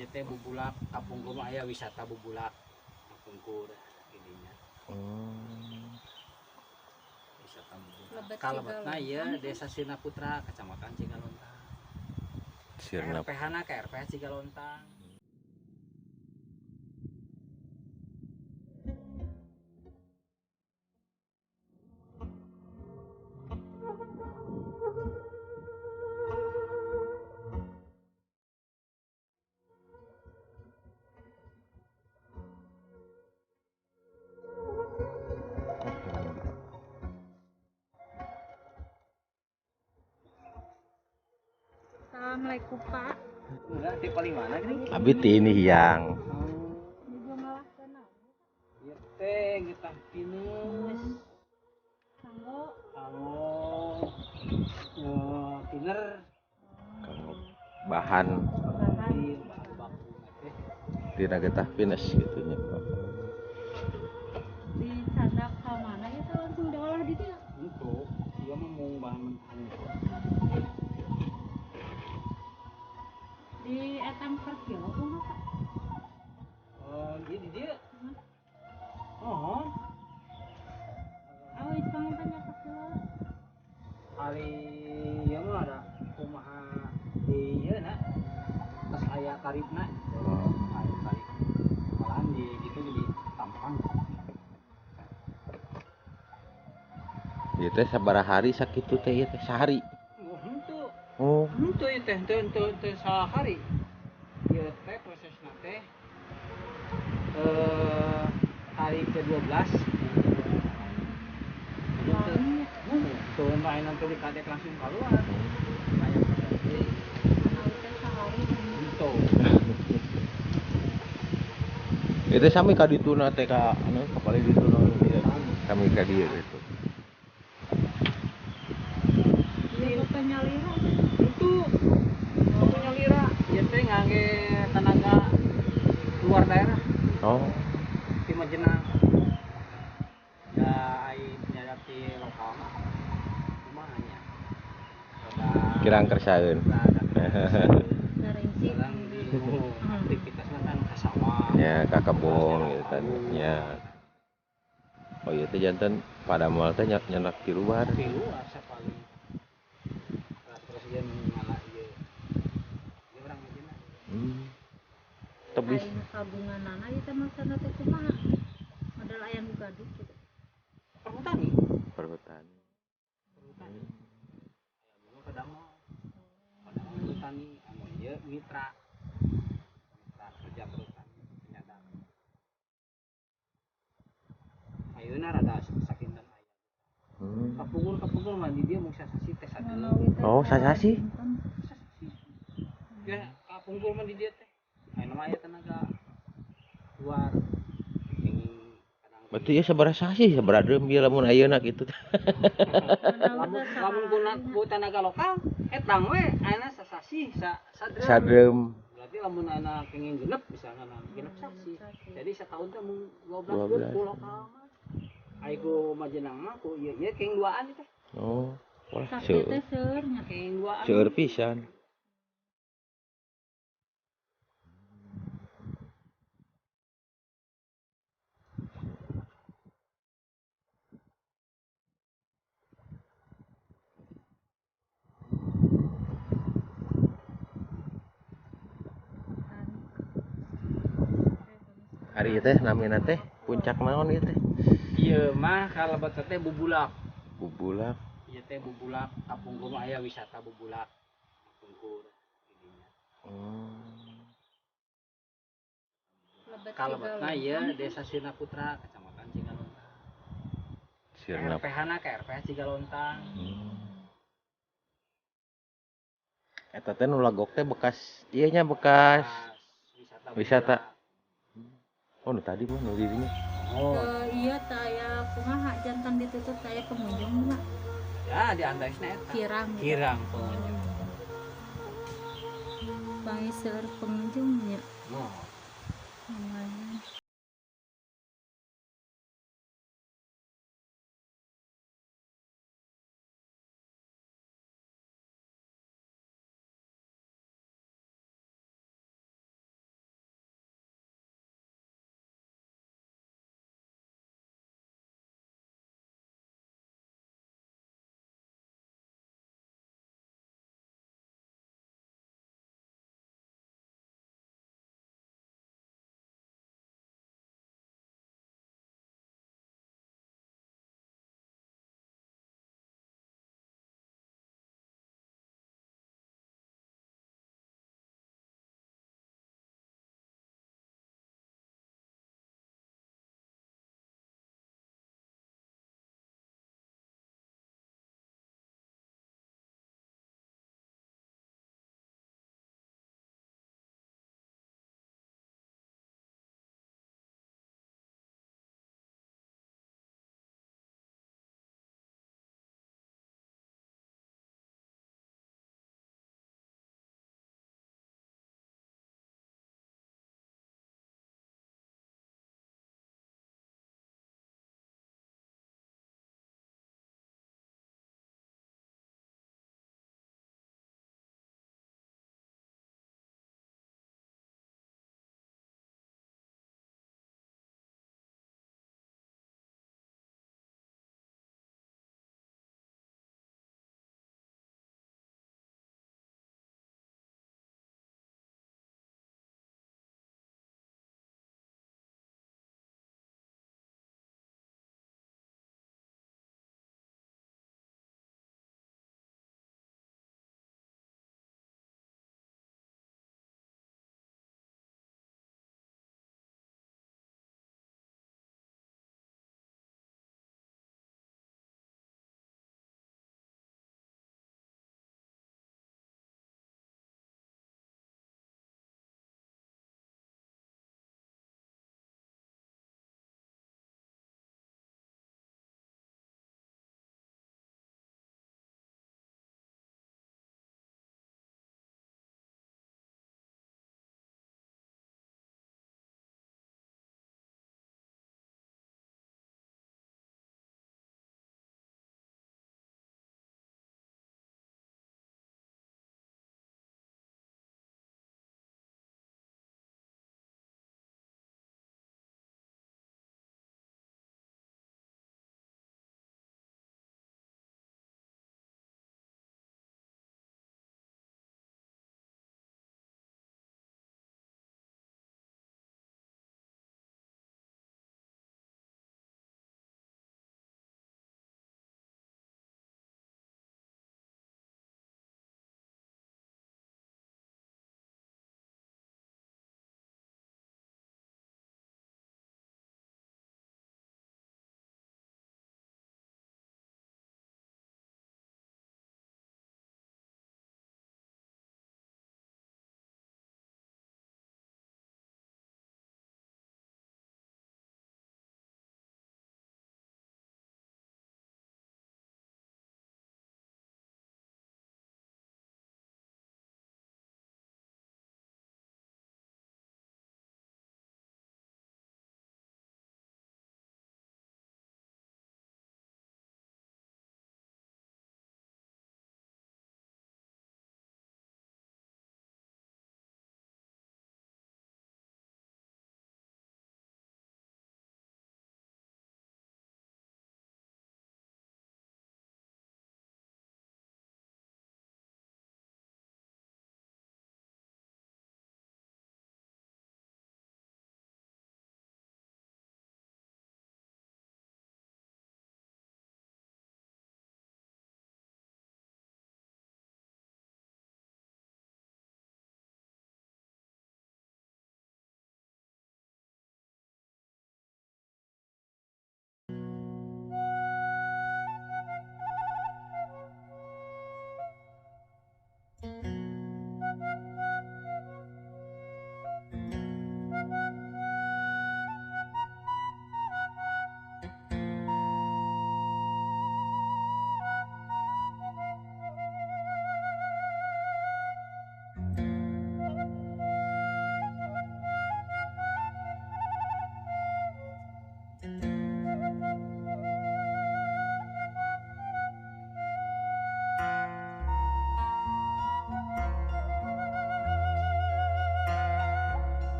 Ieu teh Bubulak, kapungkur mah aya wisata Bubulak. Kapungkur didinya. Wisata Bubulak. Kalebetna ieu Desa Sirna Putra, Kecamatan Cigalontang. Sirna RPH-na ka RPH Cigalontang. Assalamualaikum Pak. Enggak, di paling mana gini? Abi ini hiang. Ieu teh getah pinus. Kanggo. Kanggo tiner. Kanggo bahan. Tina getah pinus gitu nya, Pak. Di cadak ka mana ya teh langsung diolah di dieu? Henteu, ieu mah mung bahan mentah. Di etang per kilo kumaha Pak? Oh, di dieu. Oh. Awis panginten nya per kilo. Ari ieu mah ada kumaha di ieu na. Terus aya tarifna. Aya tarif. Malahan di ditu jadi tampang. Ieu teh sabaraha hari sakitu teh ieu teh sehari. Oh, henteu. Oh, henteu ieu teh henteu henteu sahari. Ieu teh prosesna teh hari ke-12. Tuh main nanti di kadek langsung keluar. Aya proses deui. Henteu. Itu sami ka dituna teh ka anu kapali dituna ieu. Sami ka dieu gitu. Ieu penyalira itu penyalira ieu teh ngangge tenaga luar daerah. Oh, di Majenang. Ya ai penyadap di lokal mah kumaha nya. Kirang kersaeun. Orang di aktivitasna kan ka sawah. Ya ka kebon gitu kan nya. Oh ieu teh janten padamal teh nyenak di luar. Di luar sapali. Presiden ngala ieu. Ieu urang Majenang. Tebis. Aing tabunganana ieu teh masana teh kumaha? Modal aya nu gaduh gitu. Perhutani. Perhutani. Perhutani. Aya bunga kadamel. Kadamel perhutani anu ieu mitra. Mitra kerja perhutani penyadap. Ayeuna rada sakinten aya. Kapungkur mah di dieu mung sasasi teh sadeung. Oh, sasasi? Sasasi. Ya, kapungkur mah di dieu teh. Ayeuna mah aya tenaga luar. Berarti ya sabaraha sasi sabaraha deum ieu lamun ayeuna kitu teh. Lamun ku tenaga lokal etang we ayeuna sasasi sadreum. Sadreum. Berarti lamun ayeuna kenging genep misalnya genep sasi. Jadi sataun teh mung 12 deum ku lokal mah. Ai ku Majenang mah ku ieu ieu kenging duaan teh. Oh, wah seueur teh seueur nya kenging duaan. Seueur pisan. Ari ieu teh namina teh puncak naon ieu teh? Ieu mah kalebet teh Bubulak. Bubulak. Ieu teh Bubulak, kapungkur mah aya wisata Bubulak. Kapungkur didinya. Kalebetna ieu Desa Sirna Putra, Kecamatan Cigalontang. Sirna RPH-na ka RPH Cigalontang. Eta teh nu lagok teh bekas ieu nya bekas wisata. Oh, nu tadi mah nu dirinya. Oh. Iya taya kumaha jantan ditutup taya pengunjung mah. Ya, di antawisna eta. Kirang. Gitu. Kirang pengunjung. Pangiseur pengunjungnya. Oh. Lumayan.